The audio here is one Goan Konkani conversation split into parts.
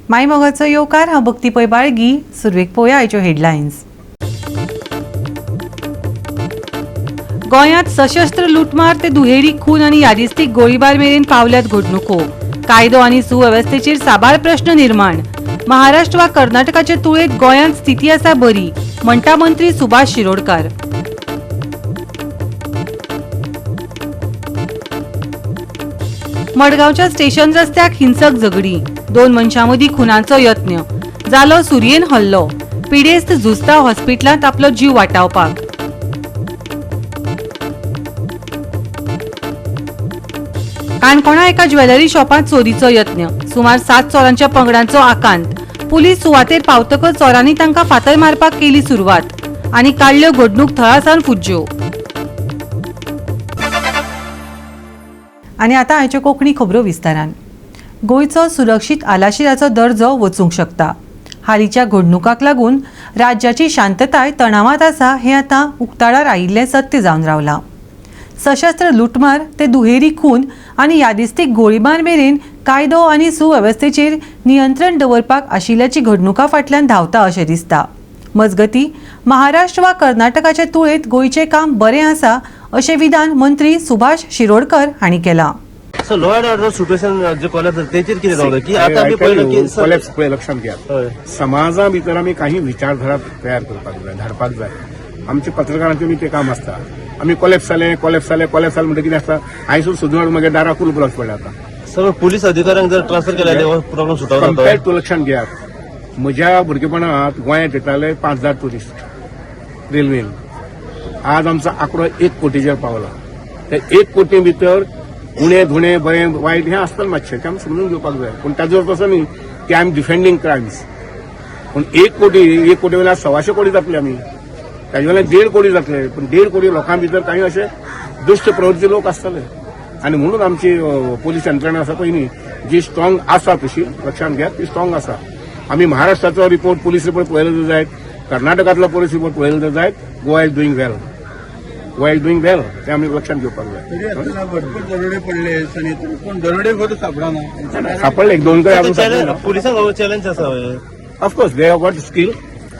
माय मोगाचो येवकार. हांव भक्ती पै बाळगी. सुरवेक पळोवया आयच्यो हेडलायन्स. गोंयांत सशस्त्र लुटमार ते दुहेरी खून आनी यादिस्तीक गोळीबार मेरेन पावल्यात घडणुको. कायदो आनी सुवेवस्थेचेर साबार प्रश्न निर्माण. महाराष्ट्र वा कर्नाटकाचे तुळेत गोंयांत स्थिती आसा बरी, म्हणटा मंत्री सुभाष शिरोडकार. मडगांवच्या स्टेशन रस्त्याक हिंसक झगडी. दोन मनशां मदीं खुनाचो यत्न जालो. सुरयेन हल्लो. पिडेस्त झुजता हॉस्पिटलांत आपलो जीव वाटावपाक. काणकोणा एका ज्वेलरी शॉपांत चोरीचो यत्न. सुमार 7 चोरांच्या पंगडांचो आकांत. पुलीस सुवातेर पावतकच चोरांनी तांकां फातर मारपाक केली सुरवात आनी काडल्यो घडणूक थळा सावन फुज्ज्यो. आनी आतां आयच्यो कोंकणी खबरो विस्तारान. गोंयचो सुरक्षीत आलाशिराचो दर्जो वचूंक शकता. हालींच्या घडणुकांक लागून राज्याची शांतताय तणावांत आसा हें आतां उक्ताडार आयिल्लें सत्य जावन रावलां. सशस्त्र लुटमार ते दुहेरी खून आनी यादिस्तीक गोळीबार मेरेन कायदो आनी सुवेवस्थेचेर नियंत्रण दवरपाक आशिल्ल्याची घडणुकां फाटल्यान धांवता अशें दिसता. मजगती, महाराष्ट्र वा कर्नाटकाचे तुळेंत गोंयचें काम बरें आसा अशें विधान मंत्री सुभाष शिरोडकर हांणी केलां. So law and order situation J collapse जाता तेचेर कितें जावं की आतां आमी पळयलो की कोलॅप्स पळय, लक्षात घेयात. हय. समाजा भितर आमी काही विचारधारा तयार करपाक जाय, धाडपाक जाय. आमच्या पत्रकारांचें बी तें काम आसता. आमी कोलॅप्स जालें, कोलॅप्स जालें, कोलॅप्स जालें म्हणटा कितें आसता, हांयसून सोदून हाडून मागीर दाराक कुलूप लावचें पडलें आतां. सर, पुलीस अधिकाऱ्यांक जर ट्रान्सफर केल्यार हो प्रॉब्लेम सुटाव जाता? कंपेर्ड टू, लक्षात घेयात, म्हज्या भुरगेपणांत गोंयांत येताले 5000 टुरिस्ट रेल्वेन. आज आमचो आंकडो 1 कोटीचेर पावला. त्या 1 कोटी भितर उणे धुणे, बरें वायट हें आसता मातशें, तें आमी समजून घेवपाक जाय. पूण ताजो अर्थ असो न्ही की I am defending crimes. पूण 1 कोटी, 1 कोटी वयल्यान 125 कोटी जातले आमी, ताजे वयल्यान 1.5 कोटी जातले. पूण 1.5 कोटी लोकां भितर काही अशे दुश्ट प्रवृत्ती लोक आसतले आनी म्हणून आमची पोलीस यंत्रणा आसा पळय न्ही, जी स्ट्रॉंग आसा तशी, लक्षांत घेयात, ती स्ट्रॉंग आसा. आमी महाराष्ट्राचो रिपोर्ट, पोलीस रिपोर्ट पळयलो जर जायत, कर्नाटकांतलो पोलीस रिपोर्ट पळयलो जर जायत, Goa is doing well, Goa is doing well. ते आमी लक्षांत घेवपाक जाय. तरी आसतना भरपूर दरोडे पडले आनी तरी कोण दरोडेखोर सापडना. सापडले एक दोन कडेन, अजून सापडले ना. पुलिसांक चॅलेंज आसा हय. Of course they have got skill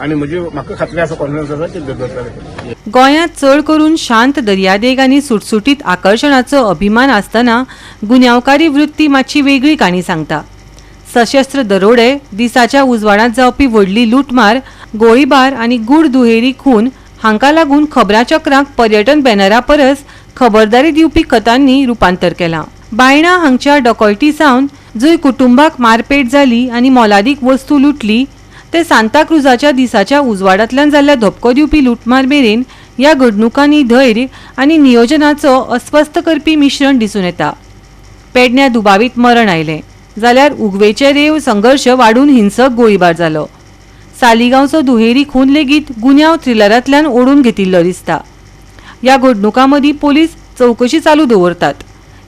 आनी म्हजी म्हाका खात्री आसा, कॉन्फिडन्स आसा की ते धरतले. गोंयांत चड करून शांत दर्यादेग आनी सुटसुटीत आकर्शणाचो अभिमान आसतना गुन्यांवकारी वृत्ती मातशी वेगळी काणी सांगता. सशस्त्र दरोडे, दिसाच्या उजवाडांत जावपी व्हडली लुटमार, गोळीबार आनी गूढ दुहेरी खून हांकां लागून खबरांचक्रांक पर्यटन बॅनरा परस खबरदारी दिवपी कथांनी रुपांतर केलां. बायणा हांगच्या डकॉयटी सावन, जंय कुटुंबाक मारपेट जाली आनी मोलादीक वस्तू लुटली, ते सांताक्रुजाच्या दिसाच्या उजवाडांतल्यान जाल्ल्या धपको दिवपी लुटमार मेरेन ह्या घडणुकांनी धैर्य आनी नियोजनाचो अस्वस्थ करपी मिश्रण दिसून येता. पेडण्या दुबावीत मरण आयलें जाल्यार उगवेचे रेंव संघर्श वाडून हिंसक गोळीबार जालो. सालिगांवचो दुहेरी खून लेगीत गुन्यांव थ्रिलरांतल्यान ओडून घेतिल्लो दिसता. ह्या घडणुकां मदीं पोलीस चवकशी चालू दवरतात,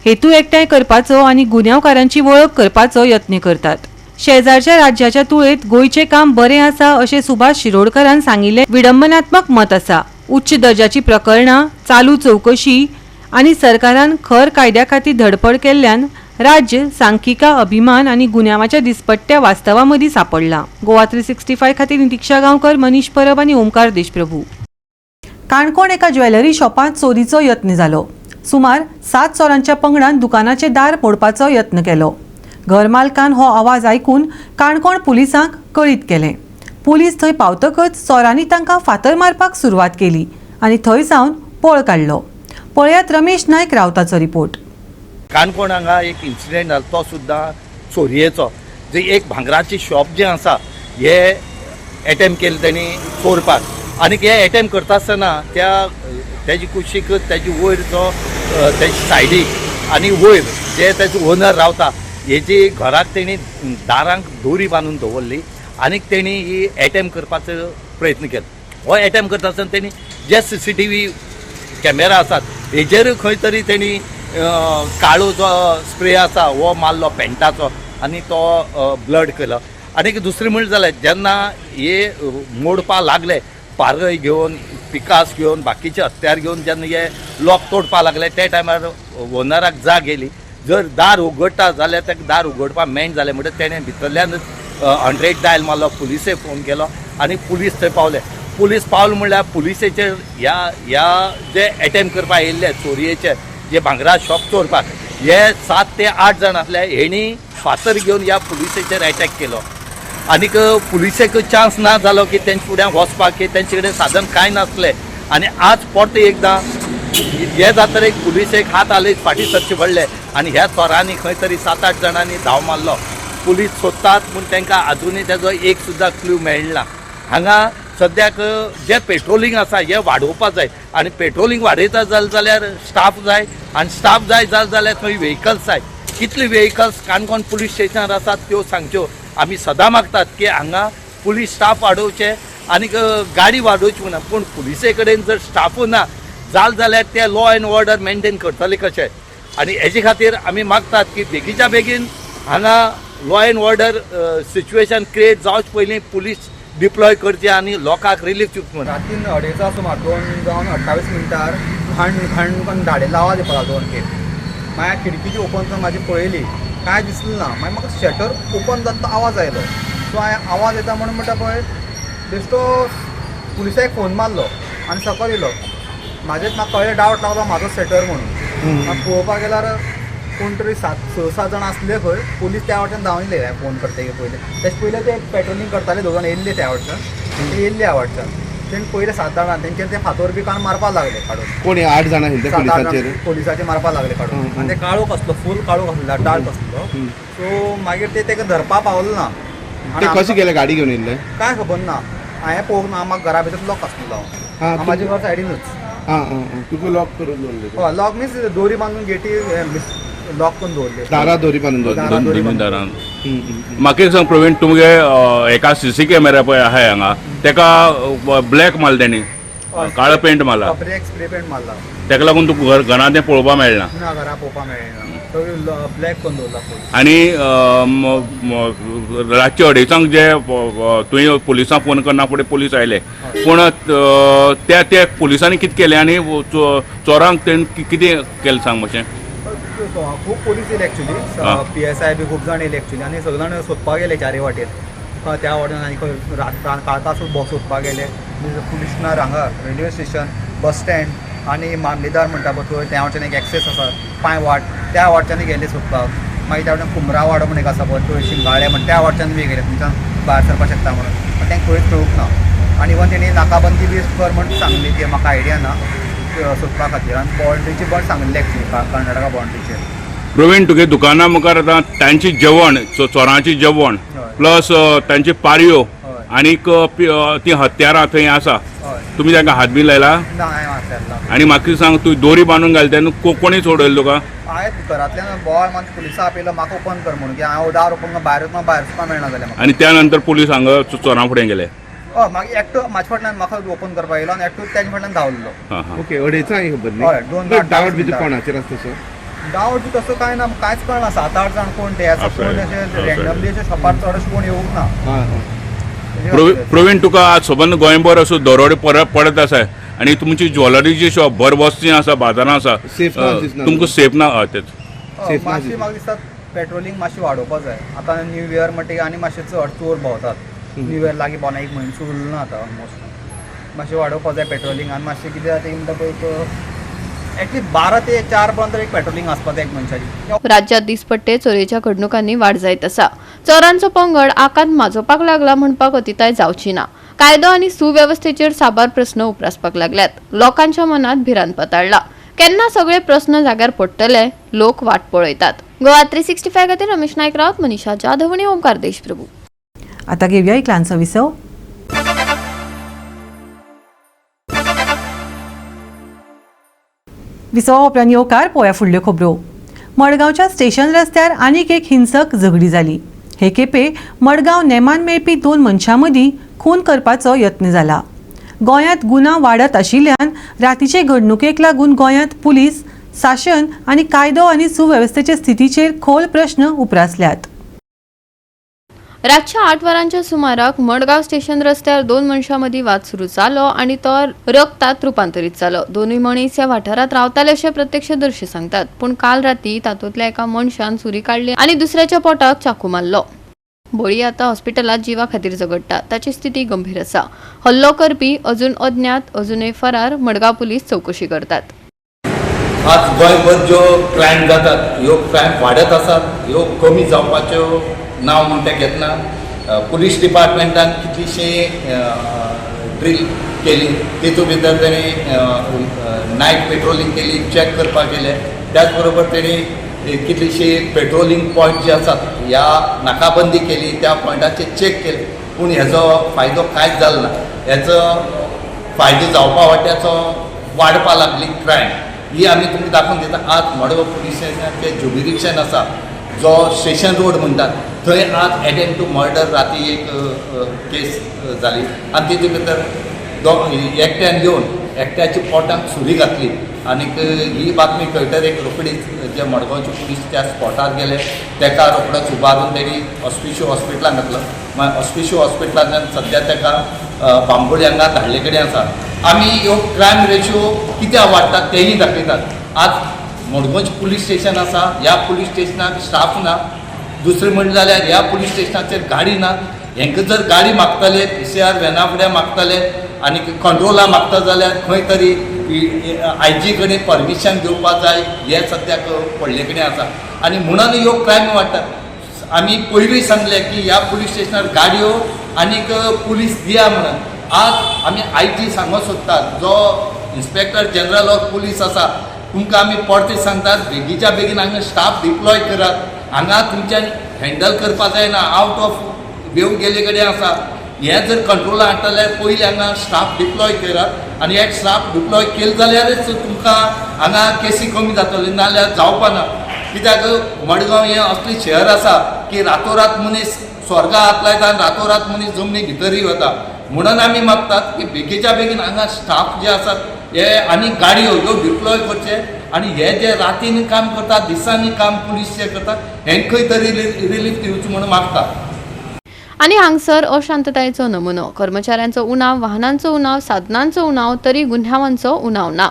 हेतू एकठांय करपाचो आनी गुन्यांवकारांची वळख करपाचो यत्न करतात. शेजारच्या राज्याच्या तुळेत गोंयचें काम बरें आसा अशें सुभाष शिरोडकरान सांगिल्लें विडंबनात्मक मत आसा. उच्च दर्जाची प्रकरणां, चालू चवकशी आनी सरकारान खर कायद्या खातीर धडपड केल्ल्यान राज्य सांख्यिका अभिमान आनी गुन्यांवाच्या दिसपट्ट्या वास्तवा मदीं सांपडलां. गोवा 365 खातीर दीक्षा गांवकर, मनीष परब आनी ओमकार देशप्रभू. काणकोण एका ज्वेलरी शॉपांत चोरीचो यत्न जालो. सुमार 7 चोरांच्या पंगडान दुकानाचें दार मोडपाचो यत्न केलो. घर मालकान हो आवाज आयकून काणकोण पुलिसांक कळीत केलें. पुलीस थंय पावतकच चोरांनी तांकां फातर मारपाक सुरवात केली आनी थंय सावन पळ काडलो. पळयात रमेश नायक रावताचो रिपोर्ट. काणकोण हांगा एक इन्सिडेंट जालो, तो सुद्दां चोरयेचो. जे एक भांगराची शॉप जें आसा, हे एटेम्प केले तेणी चोरपाक आनी हे एटेम्प करता आसतना त्या तेजी कुशीक, तेजी वयर जो तेजी सायडीक आनी वयर जे तेजो ओनर रावता, हेजी घराक तेणी दारांक दोरी बांदून दवरली आनी तेणी ही एटेम्प करपाचो प्रयत्न केलो. हो एटेम्प करता आसतना तेणी जे सीसीटीव्ही कॅमेरा आसात हेजेर खंय तरी तेणी काळो जो स्प्रे आसा हो मारलो पेंटाचो आनी तो ब्लड केलो. आनी दुसरें म्हणल्यार जालें, जेन्ना हे मोडपा लागले, पारय घेवन, पिकास घेवन, बाकीचे हत्यार घेवन जेन्ना हे लॉक तोडपा लागले, त्या टायमार ओनराक जाग येयली. जर दार उगडटा जाल्यार ताका दार उगडपा मेळना जालें म्हणटकीर तेणें भितरल्यानच 100 डायल मारलो, पुलिसेक फोन केलो आनी पुलीस थंय पावले. पुलीस पावले म्हणल्यार पुलिसेचेर ह्या ह्या जे एटेम्प करपाक येयल्ले चोरयेचे, जे भांगरा शॉप चोरपाक, हे 7 ते 8 जाण आसले, हेणी फातर घेवन ह्या पुलिसेचेर एटॅक केलो. आनीक पुलिसेक चान्स ना जालो की तेंच्या फुड्यान वचपाक, की तेंचे कडेन साधन कांय नासलें. आनी आज परते एकदां हे जातरेक पुलिसेक हात आले फाटीं सरचे पडले आनी ह्या चोरांनी खंय तरी 7-8 जाणांनी धांव मारलो. पुलीस सोदतात पूण तांकां आजुनूय तेजो एक सुद्दां क्लू मेळना. हांगा सद्याक जे पेट्रोलिंग आसा हें वाडोवपा जाय आनी पेट्रोलिंग वाडयता जालें जाल्यार स्टाफ जाय आनी स्टाफ जाय जालें जाल्यार थंय व्हेकल्स जाय. कितले व्हेकल्स काणकोण पुलीस स्टेशनार आसात त्यो सांगच्यो. आमी सदां मागतात की हांगा पुलीस स्टाफ वाडोवचे आनीक गाडी वाडोवची म्हणून, पूण पुलिसे कडेन जर स्टाफू ना जालें जाल्यार ते लॉ एंड ऑर्डर मेनटेन करतले कशे? आनी हेजे खातीर आमी मागतात की बेगीच्या बेगीन हांगा law and order situation create जावचे पयलीं पुलीस डिप्लॉय करचे आनी लोकांक रिलीफ दिवचे म्हणून. रातीन अडेचा सुमार 2 जावन 28 मिनटार घण घण करून धाडेलो आवाज येवपाक लागलो 2 खेप. मागीर खिडकी ओपन करून म्हाजी पळयली, कांय दिसलें ना. मागीर म्हाका शटर ओपन जाता तो आवाज आयलो. सो हांवें आवाज येता म्हणून म्हणटा पळय बेश्टो पुलिसाक फोन मारलो आनी सकयल येयलो. म्हाजेच म्हाका कळ्ळें, डावट लागलो म्हाजो शटर म्हणून. मागीर पळोवपाक गेल्यार कोण तरी 6-7 जाण आसले खंय. पुलीस त्या वाटेन धांवन येयले. हांवें फोन करतकीर पयलें तेजे पयलें ते पेट्रोलिंग करताले, दोग जाण येयल्ले त्या वाटच्यान, ते येयल्ले ह्या वाटच्यान. तेणी पयले 7 जाणां तेंचेर ते फातोर बी काडून मारपाक लागले काडून. कोण 8 जाणां आशिल्ले? 7-8 पुलिसांचेर पोलिसाचेर मारपाक लागले काडून. आनी ते काळोख आसलो, फूल काळोख आसलो, डार्क आसलो. सो मागीर ते तेका धरपा पावले ना. ते कशे गेले? गाडी घेवन येयल्ले? कांय खबर ना, हांवें पळोवंक ना. म्हाका घरा भितर लॉक आसलेलो. म्हाजें घर सायडीनूच. आं आं. तुका लॉक करून दवरले? हय, लॉक मिन्स दोरी बांदून गेटी लॉक करून दवरले. दारा दोरी बांदून दवरले. दारां दोरी दोन बांदून. दारान. म्हाका एक सांग प्रवीण, तुमगे एका सीसी कॅमेरा पळय आहाय हांगा, तेका ब्लॅक मारला तेणी, काळो पेंट मारला. ब्लॅक स्प्रे पेंट मारला. तेका लागून तुका घरांत तें पळोवपाक मेळना? ना, घरा पळोवपाक मेळना, सगळी ब्लॅक करून दवरला फूल. आनी रातचे अडेचांक जे तुवें पुलिसांक फोन करना फुडें पुलीस आयले, पूण त्या त्या पुलिसांनी कितें केलें आनी चोरांक तेणी कितें केलें सांग मातशें. खूब पोलीस येयले एक्चुली, PSI बी खूब जाण येयले एक्चुली. आनी सगळे जाण सोदपाक गेले चारी वाटेन, त्या वाटेन आनी खंय काळखा सोदपाक गेले. पुलीस हांगा रेल्वे स्टेशन, बस स्टँड आनी मामलेदार म्हणटा पळय थंय, त्या वाटेन एक एक्सेस आसा पांय वाट, त्या वाटच्यान गेले सोदपाक. मागीर त्या वाटेन कुमरावाडो म्हण एक आसा पळय थंय, शिंगाळे म्हण त्या वाटच्यान बी गेले, थंयच्यान भायर सरपाक शकता म्हणून, पण तेंकां खंयच मेळूंक ना. आनी इवन तेणी नाकाबंदी बी कर म्हण सांगली, ती म्हाका आयडिया ना सोदपा खातीर. आनी बाउंड्रीची बंद सांगलेली एक्चुली कर्नाटका बाउंड्रीचेर. प्रवीण, तुगे दुकाना मुखार आतां तांची जेवण, चोरांची जेवण प्लस तांची पारयो आनीक ती हत्यारां थंय आसा, तुमी तांकां हात बी लायला? ना, हांवें हात लायला. आनी म्हाका सांग, तूं दोरी बांदून घाल तेन्ना कोणी सोडयलें तुका? हांवें घरांतल्यान बोवाळ मारून पुलिसां आपयलो म्हाका ओपन कर म्हणून, की हांव दार ओपन करून भायर वचपाक, भायर वचपाक मेळना जालें म्हाका. आनी त्या नंतर पुलीस हांगा चोरां फुडें गेले? हय, मागीर एकटो म्हाजे फाटल्यान म्हाका ओपन करपाक येयलो आनी एकटो तेजे फाटल्यान धांवल्लो. हां हां. ओके, अडेचांक ही खबर हय, न्ही? दोन डावट बी कोणाचेर आसा तसो? डावट बी तसो कांय ना, कांयच कळना. 7-8 जाण कोण ते आसा, कोण अशे रँडमली अशे शॉपार चड अशे कोण येवंक ना. प्रवीण, तुका आज सबंद गोंयभर असो दरोडे पडत आसा आनी तुमची ज्वेलरीची शॉप भर वस्ती आसा, बाजारां आसा, सेफ ना दिसना? तुमकां सेफ ना? हय, तेच. सेफ ना. मातशी म्हाका दिसता पेट्रोलिंग मातशी वाडोवपा जाय. आतां न्यू इयर म्हणटकीर आनी मातशे चड चोर भोंवतात. न्यू इयर लागीं पावना, 1 म्हयनो उरलो ना आतां ऑलमोस्ट. मातशें वाडोवपा जाय पेट्रोलिंग. आनी मातशें कितें जाता म्हणटा पळय, एटलीस्ट 12 ते 4 पर्यंत एक पेट्रोलिंग आसपा जाय एक मनशाची. राज्यात दिसपट्टे चोरयेच्या घडणुकांनी वाड जायत आसा. चोरांचो पंगड आकांत माजोवपाक लागला म्हणपाक अतिताय जावची ना. कायदो आनी सुवेवस्थेचेर साबार प्रस्न उप्रासपाक लागल्यात. लोकांच्या मनात भिरांत पातळ्ळा. केन्ना सगळे प्रस्न जाग्यार पडटले, लोक वाट पळयतात. गोवा 365 खातीर रमेश नायक रावत, मनीषा जाधव आनी ओंकार देशप्रभू. आता घेवया एक ल्हानसो विसव. विसवा उपरांत येवकार. पळोवया फुडल्यो खबरो. मडगांवच्या स्टेशन रस्त्यार आनीक एक हिंसक झगडी जाली. हे खेपे मडगांव नेमान मेळपी 2 मनशां मदीं खून करपाचो यत्न जाला. गोंयांत गुन्यांव वाडत आशिल्ल्यान रातीचे घडणुकेक लागून गोंयांत पुलीस शासन आनी कायदो आनी सुवेवस्थेचे स्थितीचेर खोल प्रश्न उप्रासल्यात. रातच्या 8 वरांच्या सुमाराक मडगांव स्टेशन रस्त्यार 2 मनशां मदीं वाद सुरू जालो आनी तो रक्तात रुपांतरीत जालो. दोनूय मनीस ह्या वाठारांत रावताले अशें प्रत्यक्षदर्शी सांगतात, पूण काल राती तातूंतल्या एका मनशान सुरी काडली आनी दुसऱ्याच्या पोटाक चाकू मारलो. बळी आतां हॉस्पिटलांत जिवा खातीर झगडटा. ताची स्थिती गंभीर आसा. हल्लो करपी अजून अज्ञात, अजूनय फरार. मडगांव पुलीस चवकशी करतात. आज गोंयभर ज्यो क्रायम जातात ह्यो क्रायम वाडत आसात, ह्यो कमी जावपाच्यो नांव म्हणटा घेतना. पुलीस डिपार्टमेंटान कितलीशी ड्रील केली, तितूंत भितर तेणी नायट पेट्रोलिंग केली, चॅक करपाक केले. त्याच बरोबर तेणी कितलीशी पेट्रोलिंग पॉयंट जे आसात ह्या नाकाबंदी केली, त्या पॉयंटाचेर चॅक केले, पूण हेजो फायदो कांयच जालो ना. हेचो फायदो जावपा वाट्याचो वाडपा लागली क्रायम ही आमी तुमकां दाखोवन दिता. आज मडगांव पुलीस स्टेशनाचें ज्युरिडिक्शन आसा, जो स्टेशन रोड म्हणटात, थंय आज एटेम्प्ट टू मर्डर राती एक केस जाली आनी तितून भितर एकट्यान येवन एकट्याच्या पोटाक सुरी घातली. आनीक ही बातमी कळटर एक रोखडीच जे मडगांवचे पुलीस त्या स्पॉटार गेले, तेका रोखडोच उबारून तेणी ऑस्पिशियो हॉस्पिटलान घातलो. मागीर ऑस्पिशियो हॉस्पिटलांतल्यान सद्या तेका बांबोळी हांगा धाडले कडेन आसा. आमी ह्यो क्रायम रेशियो कित्याक वाडटा तेंय दाखयतात. आज मडगांवचें पुलीस स्टेशन आसा, ह्या पुलीस स्टेशनाक स्टाफ ना. दुसरें म्हणलें जाल्यार ह्या पुलीस स्टेशनाचेर गाडी ना. हेंकां जर गाडी मागतले, पीसीआर व्हॅना फुडें मागतले आनी कंट्रोला मागता जाल्यार खंय तरी आयजी कडेन परमिशन घेवपाक जाय. हें सद्याक पडले कडेन आसा आनी म्हणून ह्यो क्रायम वाडटा. आमी पयरूय सांगलें की ह्या पुलीस स्टेशनार गाडयो आनीक पुलीस दिया म्हणून. आज आमी आयजी सांगूंक सोदतात, जो इन्स्पेक्टर जनरल ऑफ पुलीस आसा, तुमकां आमी परते सांगतात, बेगीच्या बेगीन हांगा स्टाफ डिप्लॉय करात. हांगा तुमच्यान हँडल करपाक जायना, आवट ऑफ वेव गेले कडेन आसा. हें जर कंट्रोला हाडटा जाल्यार पयलीं हांगा स्टाफ डिप्लॉय करात आनी हे स्टाफ डिप्लॉय केले जाल्यारच तुमकां हांगा केसी कमी जातल्यो, नाजाल्यार जावपा ना. कित्याक मडगांव हें असलें शहर आसा की रातोरात मनीस स्वर्गा हात लायता आनी रातोरात मनीस जमनी भितरूय वता. म्हणून आमी मागतात की बेगीच्या बेगीन हांगा स्टाफ जे आसात हे आनी गाडयो ह्यो डिप्लॉय करचे आनी हे जे रातीन काम करतात, दिसांनी काम पुलीस जे करतात, हेंकां तरी रिलीफ दिवचो म्हणून मागता. आनी हांगसर अशांततायेचो नमुनो. कर्मचाऱ्यांचो उणाव, वाहनांचो उणाव, साधनांचो उणाव, तरी गुन्यांवांचो उणाव ना.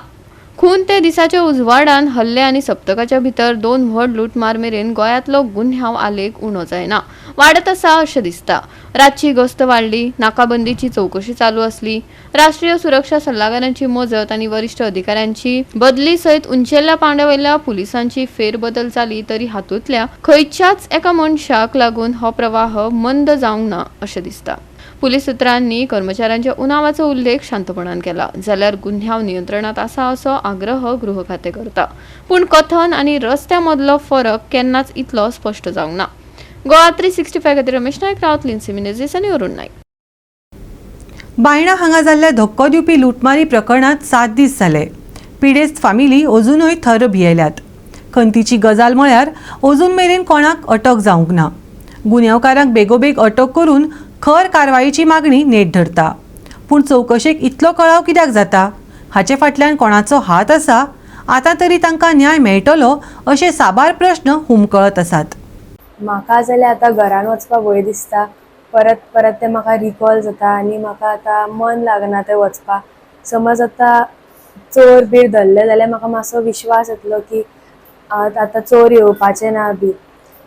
खून ते दिसाच्या उजवाडान हल्ले आनी सप्तकाच्या भितर दोन व्हड लुटमार मेरेन गोंयांतलो गुन्यांव आलेख उणो जायना, वाडत आसा अशें दिसता. रातची गस्त वाडली, नाकाबंदीची चवकशी चालू आसली, राष्ट्रीय सुरक्षा सल्लागारांची मजत आनी वरिश्ठ अधिकाऱ्यांची बदली सयत उंचेल्या पांवड्या वयल्या पुलिसांची फेरबदल जाली, तरी हातूंतल्या खंयच्याच एका मनशाक लागून हो प्रवाह मंद जावंक ना अशें दिसता. पुलीस सुत्रांनी कर्मचाऱ्यांच्या उणावाचो उल्लेख शांतपणान केला, जाल्यार गुन्यांव नियंत्रणात आसा असो आग्रह गृह खातें करता. पूण कथन आनी रस्त्या मदलो फरक केन्नाच इतलो स्पश्ट जावंक ना. गोवा 365 खातीर रमेश नायक, रावत, लिन्सी मिनेझीस आनी अरुण नायक. बायणा हांगा जाल्ल्या धक्को दिवपी लुटमारी प्रकरणात 7 दीस जाले. पिडेस्त फामिली अजुनूय थर भियेल्यात. खंतीची गजाल म्हळ्यार अजून मेरेन कोणाक अटक जावंक ना. गुन्यांवकारांक बेगोबेग अटक करून खर कारवायेची मागणी नेट धरता. पूण चवकशेक इतलो कळाव कित्याक जाता? हाचे फाटल्यान कोणाचो हात आसा? आतां तरी तांकां न्याय मेळटलो? अशे साबार प्रश्न हुमकळत आसात. म्हाका जाल्यार आतां घरान वचपाक भंय दिसता. परत परत तें म्हाका रिकॉल जाता आनी म्हाका आतां मन लागना थंय वचपाक. समज आतां चोर बीर धरले जाल्यार म्हाका मातसो विश्वास येतलो की आतां चोर येवपाचे ना बी.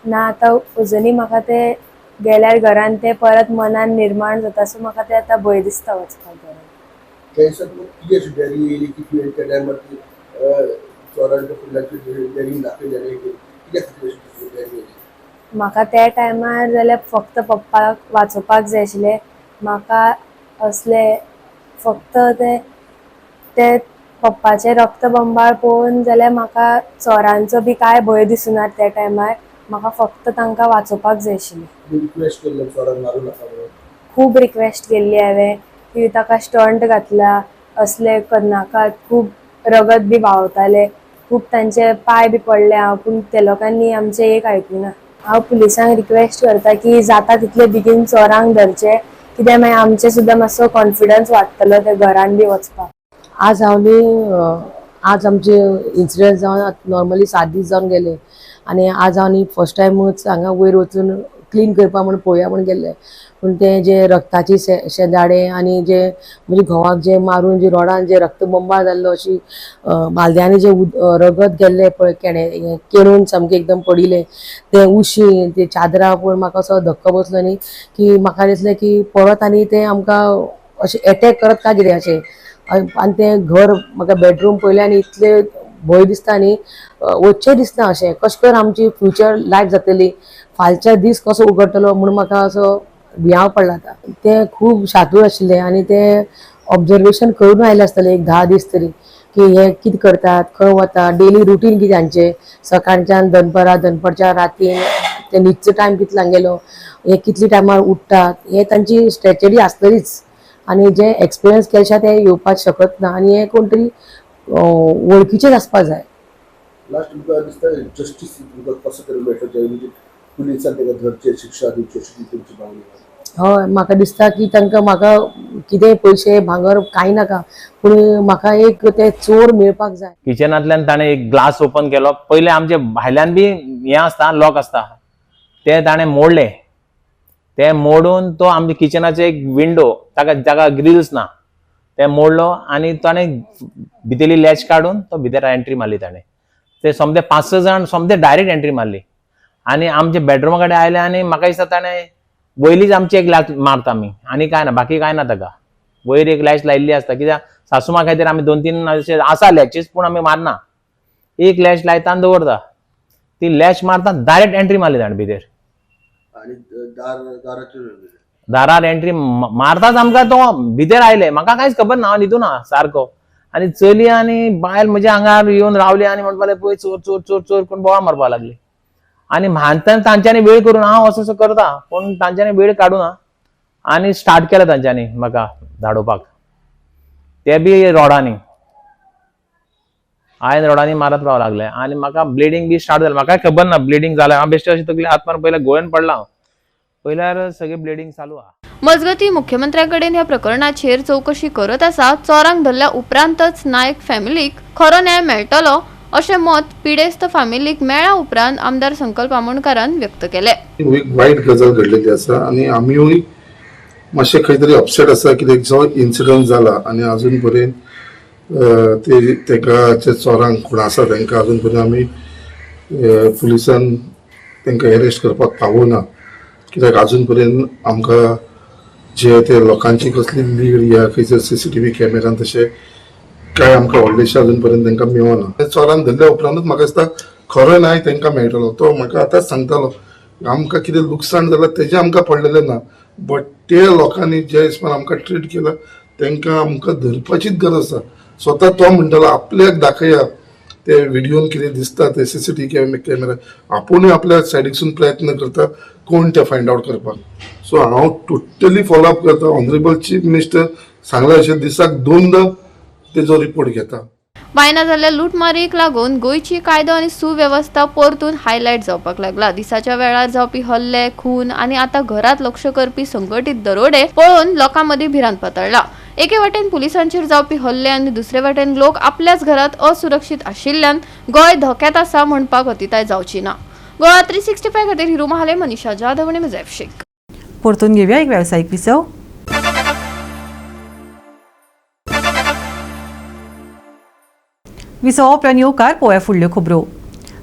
ना, आतां अजुनूय म्हाका ते गेल्यार घरान ते परत मनान निर्माण जाता. सो म्हाका ते आतां भंय दिसता वचपाक घरान. थंयसर तुका कितें अशी डेरिंग येयली की तुवें त्या टायमार ती चोरांच्या फुडल्याची डेरिंग दाखयली आनी कित्या खातीर अशी डेरिंग येयली? म्हाका त्या टायमार जाल्यार फक्त पप्पाक वाचोवपाक जाय आशिल्लें. म्हाका असले फक्त ते ते पप्पाचे रक्तबंबाळ पळोवन जाल्यार म्हाका चोरांचो बी कांय भंय दिसुना. त्या टायमार म्हाका फक्त तांकां वाचोवपाक जाय आशिल्लें. तुमी रिक्वेस्ट केल्ले चोरांक मारूं नाका म्हणून? खूब रिक्वेस्ट केल्ली हांवें की ताका स्टंट घातला, असले करनाकात. खूब रगत बी व्हांवतालें, खूब तांचे पांय बी पडले हांव, पूण ते लोकांनी आमचें एक आयकुना. हांव पुलिसांक रिक्वेस्ट करता की जाता तितले बेगीन चोरांक धरचे, कित्याक मागीर आमचें सुद्दां मातसो कॉन्फिडन्स वाडटलो ते घरान बी वचपाक. आज हांव न्ही, आज आमचे इन्सिडंट जावन नॉर्मली 7 दीस जावन गेले आनी आज हांव न्ही फर्स्ट टायमूच हांगा वयर वचून क्लीन करपा म्हूण पळोवया म्हूण गेल्लें, पूण तें जे रक्ताची शेंदाडे आनी जे म्हणजे घोवाक जे मारून जे रोडान जे रक्त बंबाळ जाल्लो अशी बालद्यांनी जे रगत गेल्लें पळय केणे केणून सामकें एकदम पडिल्लें तें उशी ते चादरां पळोवन म्हाका असो धक्को बसलो न्ही की म्हाका दिसलें की परत आनी तें आमकां अशें एटॅक करत काय कितें अशें. आनी तें घर म्हाका बेडरूम पळयलें आनी इतलें भंय दिसता न्ही, वचचें दिसना अशें कशें कर आमची फ्युचर लायफ जातली, फालच्या दीस कसो उगडटलो म्हूण म्हाका असो भियांव पडला आतां. तें खूब शातूर आशिल्लें आनी तें ऑब्जर्वेशन करून आयलें आसतलें एक 10 दीस तरी की हे कितें करतात, खंय वता, डेली रुटीन कितें हांचें, सकाळच्यान दनपरां, दनपरच्या रातीन ते न्हिदचो टायम कितलो गेलो, हे कितले टायमार उठ्ठात, हे तांची स्ट्रेटजी आसतलीच आनी जे एक्सपिरियन्स केले ते येवपाक शकत ना आनी हे कोण तरी वळखीचेच आसपा जाय. लास्ट तुमकां दिसता जस्टीस तुमकां कसो तरेन मेळटलो, म्हणजे पुलिसान ताका धरचें, शिक्षा दिवची अशी तुमची मागणी? हय, म्हाका दिसता की तांकां म्हाका कितेंय पयशे भांगर कांय नाका, पूण म्हाका एक ते चोर मेळपाक जाय. किचनांतल्यान ताणें एक ग्लास ओपन केलो. पयलें आमचे भायल्यान बी हें आसता, लॉक आसता, ते ताणें मोडले. ते मोडून तो आमच्या किचनाचे एक विंडो, ताका जाका ग्रिल्स ना, ते मोडलो आनी ताणें भितरली लॅच काडून तो भितर एंट्री मारली ताणें. ते सोमते 5-6 जाण सोमते डायरेक्ट एंट्री मारली आनी आमच्या बेडरुमा कडेन आयले आनी म्हाका दिसता ताणें वयलीच आमची एक लॅच मारता आमी आनी कांय ना, बाकी कांय ना ताका. वयर एक लॅच लायिल्ली आसता कित्याक सासू मा खातीर आमी 2-3 अशे आसा लॅचीस, पूण आमी मारना. एक लॅच लायता आनी दवरता, ती लॅच मारता, डायरेक्ट एंट्री मारली ताणें भितर. आनी दाराचेर दारार एंट्री मारताच आमकां तो भितर आयले. म्हाका कांयच खबर ना, हांव न्हिदूना सारको. आनी चली आनी बायल म्हज्या आंगार येवन रावली आनी म्हणपाक लागली पळय चोर चोर चोर चोर कोण बोवाळ मारपाक लागली. आनी म्हानतान तांच्यांनी वेळ करून हांव असो असो करता, पूण तांच्यांनी वेळ काडूना आनी स्टार्ट केलें तांच्यांनी म्हाका धाडोवपाक, ते बी रोडांनी आयन रोडांनी मारत रावं लागले आनी म्हाका ब्लिडींग बी स्टार्ट जालें. म्हाका खबर ना ब्लिडींग जालें, हांव बेश्टें अशें तकली हात मारून पयल्यार गोळेन पडला हांव, पयल्यार सगळें ब्लिडींग चालू आहा. मजगती मुख्यमंत्र्यांकडेन ह्या प्रकरणाचेर चवकशी करत आसा. चोरांक धरल्या उपरांतच नायक फॅमिलीक खरो न्याय मेळटलो अशें मत पिडेस्त फॅमिलीक मेळ्ळ्या उपरांत आमदार संकल्प आमोणकारान व्यक्त केलें. एक वायट गजाल घडलेली आसा आनी आमीय मातशे खंय तरी अपसेट आसा कित्याक जो इन्सिडंट जाला आनी आजून पर्यंत ते तेका जे चोरांक कोण आसा तांकां आजून पर्यंत आमी पुलिसान तांकां एरेस्ट करपाक पावना कित्याक आजून पर्यंत आमकां जे ते लोकांची कसली लीड या खंयसर CCTV कॅमेरान तशें काय आमकां व्हडलेशें अजून पर्यंत तांकां मेळना. चोरान धरल्या उपरांतूच म्हाका दिसता खरो न्याय तांकां मेळटलो. तो म्हाका आतांच सांगतालो आमकां कितें लुकसाण जालां तेजें आमकां पडलेलें ना, बट ते लोकांनी जे हिसपान आमकां ट्रीट केलां तांकां आमकां धरपाचीच गरज आसा. स्वता तो म्हणटालो आपल्याक दाखया ते व्हिडियोन कितें दिसता ते CCTV camera, आपुणूय आपल्या सायडीकसून प्रयत्न करता कोण ते फायंड आवट करपाक. सो हांव टोटली फॉलोअप करता. ऑनरेबल चीफ मिनिस्टर सांगला अशें दिसाक 2दा तेजो रिपोर्ट घेता. बायना जाल्ल्या लुटमारीक लागून गोंयची कायदो आनी सुवेवस्था परतून हायलायट जावपाक लागला. दिसाच्या वेळार जावपी हल्ले, खून आनी आतां घरांत लक्ष करपी संघटीत दरोडे पळोवन लोकां मदीं भिरांत पातळ्ळा. एके वाटेन पुलिसांचेर जावपी हल्ले आनी दुसरे वाटेन लोक आपल्याच घरांत असुरक्षीत आशिल्ल्यान गोंय धोक्यांत आसा म्हणपाक अतिताय जावची ना. गोवा 365 खातीर हिरू महाले, मनीषा जाधव आनी मुजैफ शेख. परतून घेवया एक वेवसायीक विसव. विसवा उपरांत येवकार पळोवया फुडल्यो खबरो.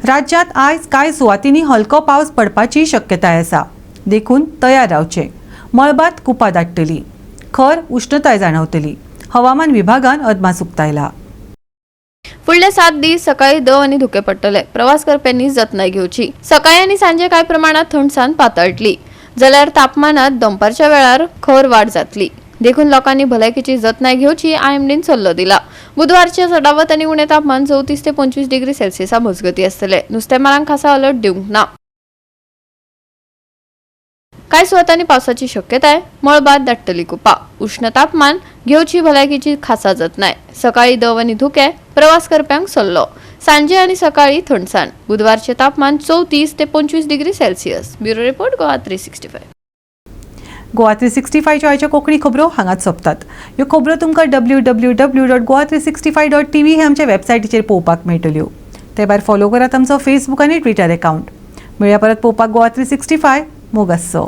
राज्यांत आयज कांय सुवातींनी हलको पावस पडपाची शक्यताय आसा, देखून तयार रावचें. मळबांत कुपां दाट्टली, खर उश्णताय जाणवतली, हवामान विभागान अदमास उक्तायला. फुडले 7 दीस सकाळी दव आनी धुके पडटले. प्रवास करप्यांनी जतनाय घेवची. सकाळी आनी सांजे कांय प्रमाणात थंडसाण पातळटली, जाल्यार तापमानात दनपारच्या वेळार खर वाड जातली. देखून लोकांनी भलायकेची जतनाय घेवची आयएमडीन सल्लो दिला. बुधवारचे चडावत आनी उणें तापमान 34 ते 25 डिग्री सेल्सियसा मजगती आसतले. नुस्तेमारांक खासा अलर्ट दिवंक ना. कांय सुवातांनी पावसाची शक्यताय. मळबात दाट्टली कुपां. उष्ण तापमान घेवची भलायकेची खासा जतनाय. सकाळी दव आनी धुके, प्रवास करप्यांक सल्लो. सांजे आनी सकाळी थंडसाण. बुधवारचे तापमान 34 ते 25 degree Celsius. Bureau report, Goa 365. Goa 365च्यो आयच्यो कोंकणी खबरो हांगाच सोंपतात. ह्यो खबरो तुमकां www.goa365.tv हे आमच्या वेबसायटीचेर पळोवपाक मेळटल्यो. ते भायर फॉलो करात आमचो फेसबूक आनी ट्विटर एकावंट. मेळया परत पळोवपाक गोवा 365. मोग आसचो.